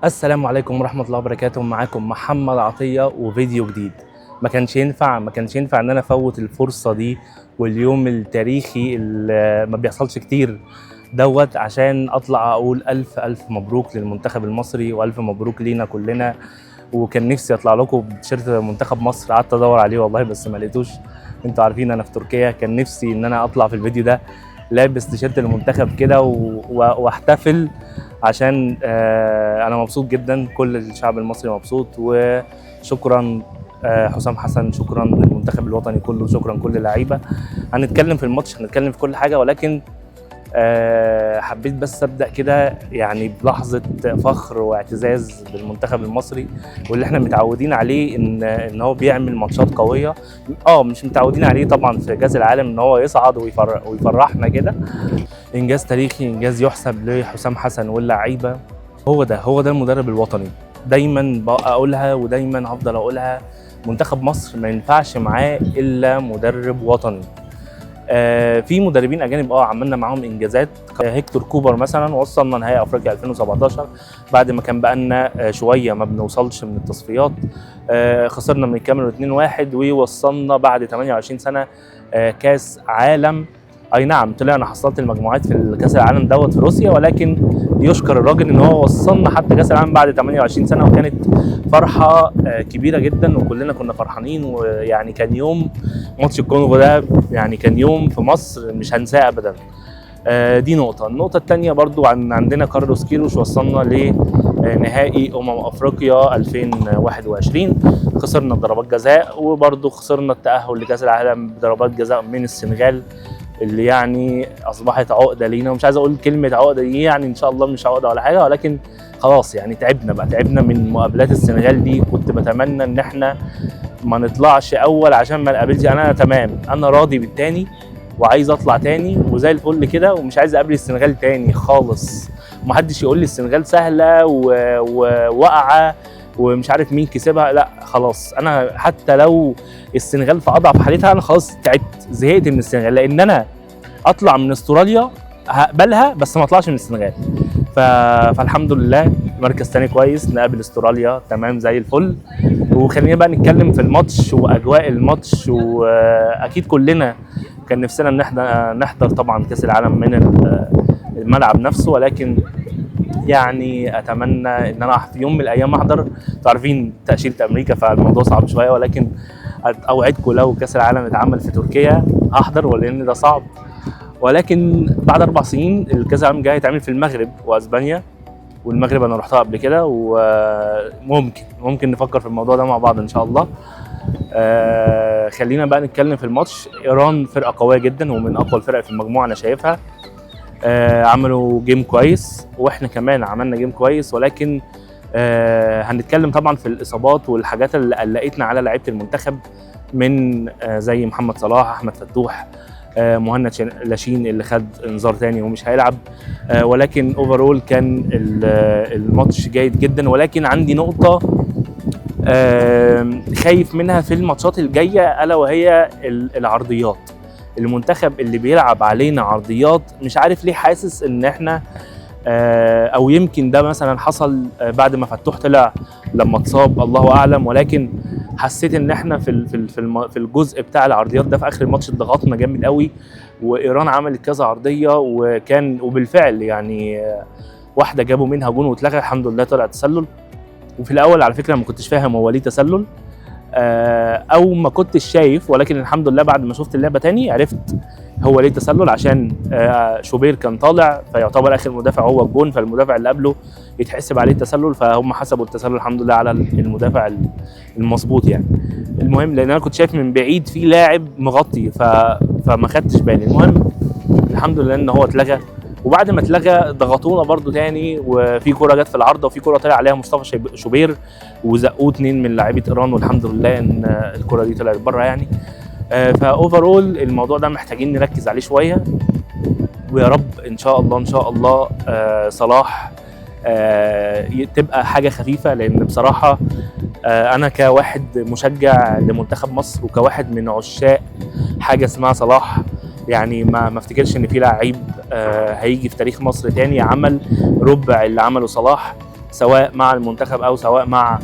السلام عليكم ورحمة الله وبركاته. معاكم محمد عطية وفيديو جديد. ما كانش ينفع ان انا افوت الفرصة دي واليوم التاريخي اللي ما بيحصلش كتير دوت، عشان اطلع اقول الف الف مبروك للمنتخب المصري والف مبروك لينا كلنا. وكان نفسي اطلع لكم بتيشيرت منتخب مصر، قعدت ادور عليه والله بس ما لقيتوش. انتوا عارفين انا في تركيا، كان نفسي ان انا اطلع في الفيديو ده لابس تيشيرت المنتخب كده واحتفل عشان انا مبسوط جدا، كل الشعب المصري مبسوط. وشكرا حسام حسن، شكرا للمنتخب الوطني كله، شكرا كل اللعيبة. هنتكلم في الماتش، هنتكلم في كل حاجه، ولكن حبيت بس ابدا كده يعني بلحظة فخر واعتزاز بالمنتخب المصري واللي احنا متعودين عليه ان هو بيعمل ماتشات قويه. مش متعودين عليه طبعا في كاس العالم ان هو يصعد ويفرحنا كده. انجاز تاريخي، انجاز يحسب لحسام حسن واللعيبة. هو ده المدرب الوطني، دايما اقولها ودايما هفضل اقولها، منتخب مصر ما ينفعش معاه الا مدرب وطني. في مدربين اجانب عملنا معاهم انجازات، هيكتور كوبر مثلا وصلنا نهائي افريقيا 2017 بعد ما كان بقالنا شوية ما بنوصلش من التصفيات. خسرنا من الكاميرون 2-1 ووصلنا بعد 28 سنة كاس عالم. اي نعم طلعنا حصلت المجموعات في الكاس العالم دوت في روسيا، ولكن يشكر الراجل ان هو وصلنا حتى كاس العالم بعد 28 سنه، وكانت فرحه كبيرة جدا وكلنا كنا فرحانين. ويعني كان يوم ماتش الكونغو ده يعني كان يوم في مصر مش هنساه ابدا. دي نقطة. النقطة الثانية برضو عندنا كارلوس كيروش وصلنا لنهائي أمم أفريقيا 2021، خسرنا بضربات جزاء، وبرضو خسرنا التأهل لكأس العالم بضربات جزاء من السنغال اللي يعني أصبحت عقدة لينا. ومش عايز أقول كلمة عقدة دي، يعني إن شاء الله مش عقدة ولا حاجة، ولكن خلاص يعني تعبنا بقى، تعبنا من مقابلات السنغال دي. كنت بتمنى إن احنا ما نطلعش أول عشان ما نقابلش. أنا تمام، أنا راضي بالتاني وعايز اطلع تاني وزي الفل كده، ومش عايز اقابل السنغال تاني خالص. ومحدش يقول لي السنغال سهلة وواقعه ومش عارف مين كسبها، لا خلاص، انا حتى لو السنغال في اضعف حالتها انا خلاص تعبت، زهقت من السنغال. لان انا اطلع من استراليا هقبلها، بس ما اطلعش من السنغال. فالحمد لله مركز تاني كويس، نقابل استراليا تمام زي الفل. وخلينا بقى نتكلم في الماتش واجواء الماتش. واكيد كلنا كان نفسنا ان احنا نحضر طبعا كاس العالم من الملعب نفسه، ولكن يعني اتمنى ان انا في يوم من الايام احضر. انتوا عارفين تاشيرة امريكا فالموضوع صعب شوية، ولكن اوعدكم لو كاس العالم اتعمل في تركيا هحضر، ولان ده صعب. ولكن بعد 4 سنين الكاس العالم الجاي هيتعمل في المغرب واسبانيا، والمغرب انا رحتها قبل كده، وممكن نفكر في الموضوع ده مع بعض ان شاء الله. خلينا بقى نتكلم في الماتش. ايران فرقه قوية جدا ومن اقوى الفرق في المجموعة انا شايفها. عملوا game كويس واحنا كمان عملنا game كويس، ولكن هنتكلم طبعا في الاصابات والحاجات اللي قلقتنا على لعيبة المنتخب من زي محمد صلاح، احمد فتوح، مهند لاشين اللي خد انذار تاني ومش هيلعب. ولكن overall كان الماتش جيد جدا. ولكن عندي نقطة خايف منها في الماتشات الجاية، الا وهي العرضيات. المنتخب اللي بيلعب علينا عرضيات مش عارف ليه حاسس ان احنا او يمكن ده مثلا حصل بعد ما فتوح طلع لما اتصاب، الله اعلم. ولكن حسيت ان احنا في الجزء بتاع العرضيات ده في اخر الماتش ضغطنا جامد قوي، وايران عملت كذا عرضية، وبالفعل يعني واحدة جابوا منها جون واتلغى، الحمد لله طلع تسلل. وفي الاول على فكرة ما كنتش فاهم هو ليه تسلل، او ما كنتش شايف، ولكن الحمد لله بعد ما شفت اللعبة تاني عرفت هو ليه تسلل، عشان شوبير كان طالع فيعتبر اخر مدافع هو الجون، فالمدافع اللي قبله يتحسب عليه التسلل، فهم حسبوا التسلل الحمد لله على المدافع المظبوط يعني. المهم لان انا كنت شايف من بعيد في لاعب مغطي فما خدتش بالي. المهم الحمد لله ان هو اتلغى، وبعد ما اتلغى ضغطونا برضو تاني، وفي كرة جت في العارضة وفي كرة طلع عليها مصطفى شوبير وزقوه 2 من لاعيبه ايران، والحمد لله ان الكرة دي طلعت بره يعني. ف overall الموضوع ده محتاجين نركز عليه شوية، ويا رب ان شاء الله ان شاء الله صلاح تبقى حاجة خفيفة، لان بصراحة انا كواحد مشجع لمنتخب مصر وكواحد من عشاق حاجة اسمها صلاح، يعني ما افتكرش ان في لعيب هيجي في تاريخ مصر تاني عمل ربع اللي عمله صلاح. سواء مع المنتخب او سواء مع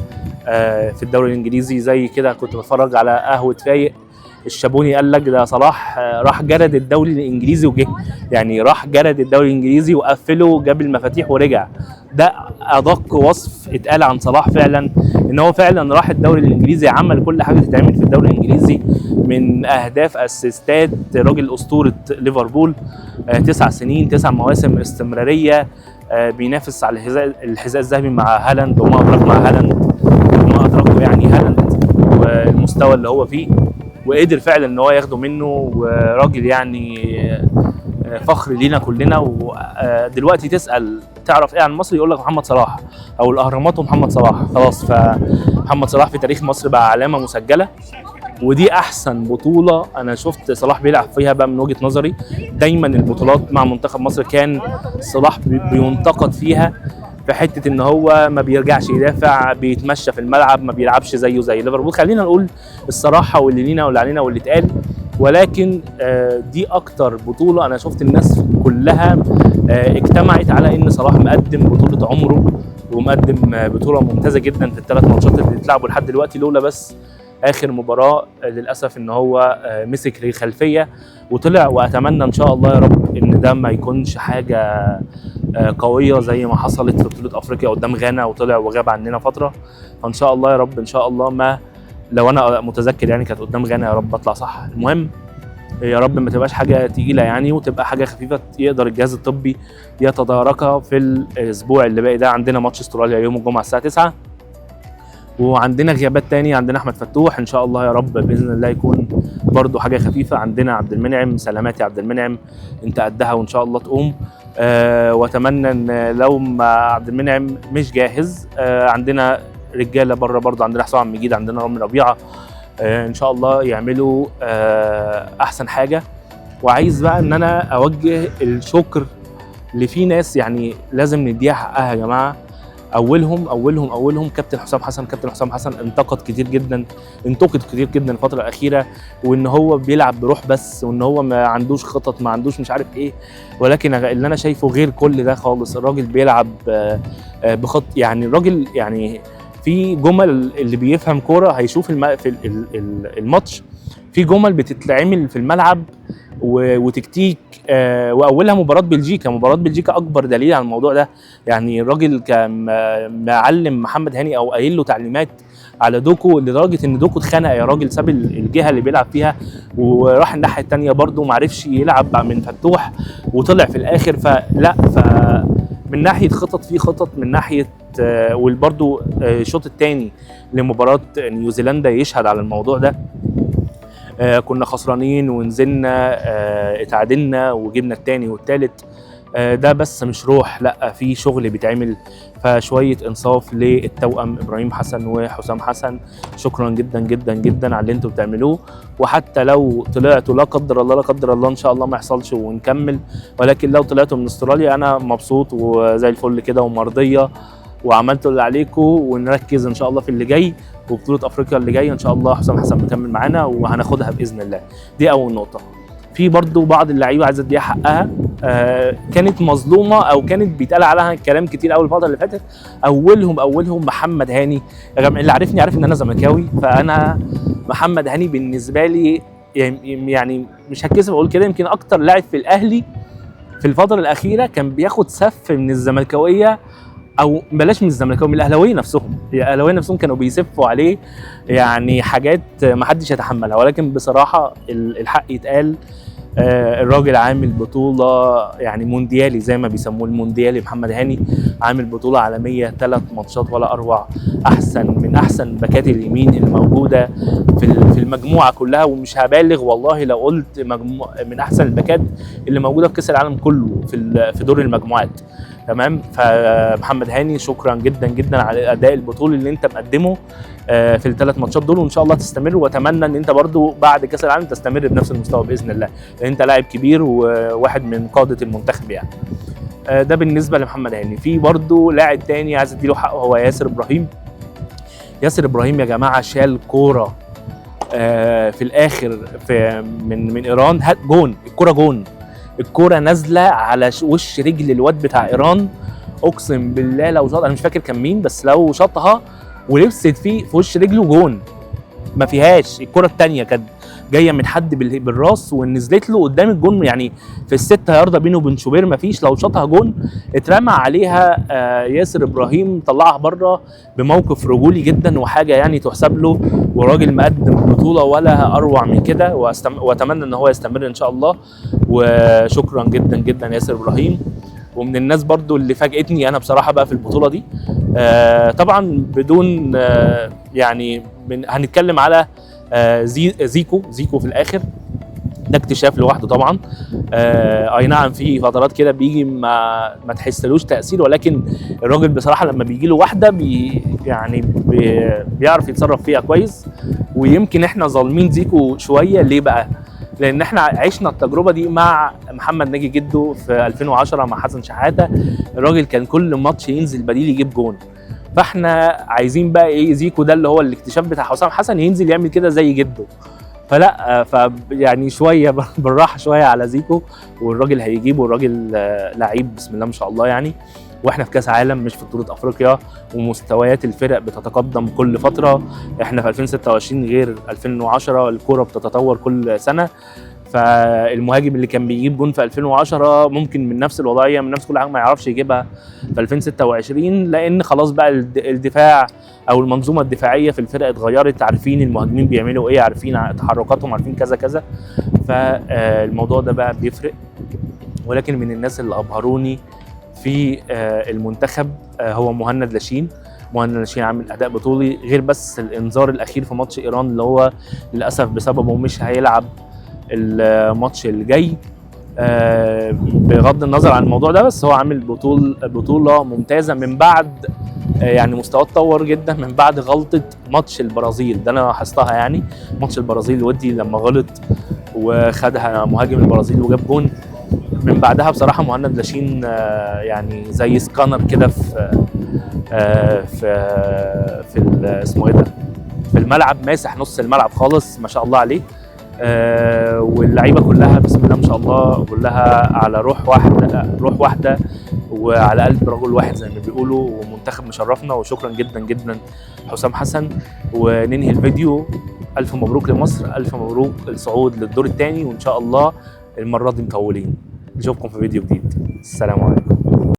في الدوري الانجليزي. زي كده كنت بتفرج على قهوة فايق الشابوني، قال لك ده صلاح راح جرد الدوري الانجليزي وجه، يعني راح جرد الدوري الانجليزي وقفله وجاب المفاتيح ورجع. ده ادق وصف اتقال عن صلاح فعلا، ان هو فعلا راح الدوري الانجليزي، عمل كل حاجة تتعمل في الدوري الانجليزي من اهداف، اسيستات، راجل اسطورة ليفربول، 9 سنين 9 مواسم استمرارية، بينافس على الحذاء الذهبي مع هالاند، وما ادراك مع هالاند وما ادراكه يعني هالاند والمستوى اللي هو فيه، وقدر فعلا ان هو ياخده منه، وراجل يعني فخر لينا كلنا. ودلوقتي تسال تعرف ايه عن مصر، يقول لك محمد صلاح او الاهرامات ومحمد صلاح، خلاص. فمحمد صلاح في تاريخ مصر بقى علامة مسجله، ودي احسن بطوله انا شفت صلاح بيلعب فيها بقى من وجهه نظري. دايما البطولات مع منتخب مصر كان صلاح بينتقد فيها في حتة ان هو ما بيرجعش يدافع، بيتمشى في الملعب، ما بيلعبش زيه زي ليفربول، خلينا نقول الصراحة واللي لينا واللي علينا واللي اتقال. ولكن دي اكتر بطوله انا شفت الناس كلها اجتمعت على ان صلاح مقدم بطوله عمره، ومقدم بطوله ممتازة جدا في الثلاث ماتشات اللي اتلعبوا لحد دلوقتي، لولا بس اخر مباراة للاسف ان هو مسك الخلفية وطلع. واتمنى ان شاء الله يا رب ان ده ما يكونش حاجة قوية زي ما حصلت في بطوله افريقيا قدام غانا وطلع وغاب عننا فترة. فان شاء الله يا رب، ان شاء الله، ما لو انا متذكر يعني كانت قدام غانا، يا رب اطلع صح. المهم يا رب ما تبقاش حاجة تقيلة يعني، وتبقى حاجة خفيفة يقدر الجهاز الطبي يتداركها في الاسبوع اللي باقي ده. عندنا ماتش استراليا يوم الجمعة الساعة 9، وعندنا غيابات تاني، عندنا احمد فتوح ان شاء الله يا رب باذن الله يكون برضو حاجة خفيفة، عندنا عبد المنعم، سلامات يا عبد المنعم انت قدها وان شاء الله تقوم. واتمنى ان لو ما عبد المنعم مش جاهز، عندنا رجاله بره برضو، عندنا حسام عبد المجيد، عندنا رامي ربيعة، ان شاء الله يعملوا احسن حاجة. وعايز بقى ان انا اوجه الشكر لفي ناس يعني لازم نديها حقها يا جماعة. اولهم اولهم اولهم كابتن حسام حسن. كابتن حسام حسن انتقد كتير جدا، انتقد كتير جدا الفترة الاخيرة، وان هو بيلعب بروح بس، وان هو ما عندوش خطط، ما عندوش مش عارف ايه. ولكن اللي انا شايفه غير كل ده خالص. الراجل بيلعب بخط، يعني الراجل يعني في جمل اللي بيفهم كورة هيشوف في الماتش في جمل بتتعمل في الملعب وتكتيك، واولها مباراة بلجيكا. مباراة بلجيكا اكبر دليل على الموضوع ده. يعني الراجل كان معلم محمد هاني او قايل له تعليمات على دوكو، لدرجة ان دوكو اتخنق يا راجل، ساب الجهة اللي بيلعب فيها وراح الناحية الثانية برده، ما عرفش يلعب من فتوح وطلع في الاخر. فلا، من ناحية خطط في خطط، من ناحية وبرده الشوط الثاني لمباراة نيوزيلندا يشهد على الموضوع ده. كنا خسرانين ونزلنا اتعادلنا وجبنا الثاني والثالث. ده بس مش روح، لا في شغل بيتعمل. فشوية انصاف للتوأم ابراهيم حسن وحسام حسن، شكرا جدا جدا جدا على اللي انتوا بتعملوه. وحتى لو طلعتوا لا قدر الله، لا قدر الله ان شاء الله ما يحصلش ونكمل، ولكن لو طلعتوا من استراليا انا مبسوط وزي الفل كده ومرضيه، وعملتوا اللي عليكم، ونركز ان شاء الله في اللي جاي وبطولة افريقيا اللي جاية ان شاء الله حسام حسن مكمل معانا وهناخدها باذن الله. دي اول نقطة. في برضو بعض اللعيبة عايزه اديها حقها، كانت مظلومة او كانت بيتقال عليها كلام كتير اول الفترة اللي فاتت. اولهم محمد هاني. اللي عارفني عارف ان انا زملكاوي، فانا محمد هاني بالنسبة لي يعني مش هتكسف اقول كده، يمكن اكتر لاعب في الاهلي في الفترة الاخيرة كان بياخد سف من الزملكاويه، او بلاش من الزملكاويه، من الاهلاوية نفسهم. الاهلاوية نفسهم كانوا بيسفوا عليه يعني حاجات ما حدش يتحملها. ولكن بصراحة الحق يتقال، الراجل عامل بطوله يعني مونديالي زي ما بيسموه المونديالي. محمد هاني عامل بطوله عالمية، 3 ماتشات ولا اروع، احسن من احسن باكات اليمين الموجودة في المجموعة كلها. ومش هبالغ والله لو قلت من احسن الباكات اللي موجودة في كاس العالم كله في دور المجموعات. تمام. فمحمد هاني شكرا جدا جدا على الاداء البطولي اللي انت مقدمه في الثلاث ماتشات دول، وان شاء الله تستمر. واتمنى ان انت برضو بعد كاس العالم تستمر بنفس المستوى باذن الله، لان انت لاعب كبير وواحد من قاده المنتخب يعني. ده بالنسبة لمحمد هاني. في برضو لاعب تاني عايز اديله حقه، هو ياسر ابراهيم. ياسر ابراهيم يا جماعة شال كورة في الاخر في من ايران، هات جون، الكورة جون، الكورة نازله على وش رجل الواد بتاع ايران، اقسم بالله لو شاط، انا مش فاكر كان مين، بس لو شاطها ولبست فيه في وش رجله جون ما فيهاش. الكره الثانية كانت جاية من حد بالراس ونزلت له قدام الجون، يعني في الستة يارده بينه وبين شوبير ما فيش، لو شاطها جون. اترمى عليها ياسر ابراهيم طلعها بره بموقف رجولي جدا وحاجه يعني تحسب له، وراجل مقدم بطوله ولا اروع من كده، واتمنى ان هو يستمر ان شاء الله. وشكرا جدا جدا ياسر ابراهيم. ومن الناس برضو اللي فاجئتني انا بصراحة بقى في البطولة دي، طبعا بدون يعني هنتكلم على زيكو في الاخر، ده اكتشاف لوحده طبعا. اي نعم في فترات كده بيجي ما تحسلوش تاثير، ولكن الراجل بصراحة لما بيجي له واحدة بيعرف يتصرف فيها كويس. ويمكن احنا ظالمين زيكو شوية، ليه بقى؟ لان احنا عشنا التجربة دي مع محمد ناجي جدو في 2010 مع حسن شحاته، الراجل كان كل ماتش ينزل بديل يجيب جون. فاحنا عايزين بقى ايه، زيكو ده اللي هو الاكتشاف بتاع حسام حسن ينزل يعمل كده زي جده. فلا ف يعني شوية بالراحة شوية على زيكو، والراجل هيجيب، والراجل لعيب بسم الله ما شاء الله يعني. واحنا في كاس عالم مش في بطوله افريقيا، ومستويات الفرق بتتقدم كل فترة. احنا في 2026 غير 2010، الكورة بتتطور كل سنة. فالمهاجم اللي كان بيجيب جون في 2010 ممكن من نفس الوضعية من نفس كل حاجة ما يعرفش يجيبها في 2026، لان خلاص بقى الدفاع او المنظومة الدفاعية في الفرق اتغيرت، عارفين المهاجمين بيعملوا ايه، عارفين تحركاتهم، عارفين كذا كذا. فالموضوع ده بقى بيفرق. ولكن من الناس اللي ابهروني في المنتخب هو مهند لاشين. مهند لاشين عامل اداء بطولي، غير بس الانذار الاخير في ماتش ايران اللي هو للاسف بسببه مش هيلعب الماتش الجاي. بغض النظر عن الموضوع ده، بس هو عامل بطوله ممتازة من بعد، يعني مستواه اتطور جدا من بعد غلطه ماتش البرازيل ده، انا لاحظتها يعني. ماتش البرازيل ودي لما غلط وخدها مهاجم البرازيل وجاب جون، من بعدها بصراحة مهند لاشين يعني زي سكانر كده في في في اسمه ايه ده، في الملعب، ماسح نص الملعب خالص ما شاء الله عليه. واللعيبة كلها بسم الله ما شاء الله كلها على روح واحدة، روح واحدة وعلى قلب رجل واحد زي ما بيقولوا، ومنتخب مشرفنا. وشكرا جدا جدا حسام حسن. وننهي الفيديو، الف مبروك لمصر، الف مبروك الصعود للدور الثاني، وان شاء الله المرة دي مطولين. نشوفكم في فيديو جديد. السلام عليكم.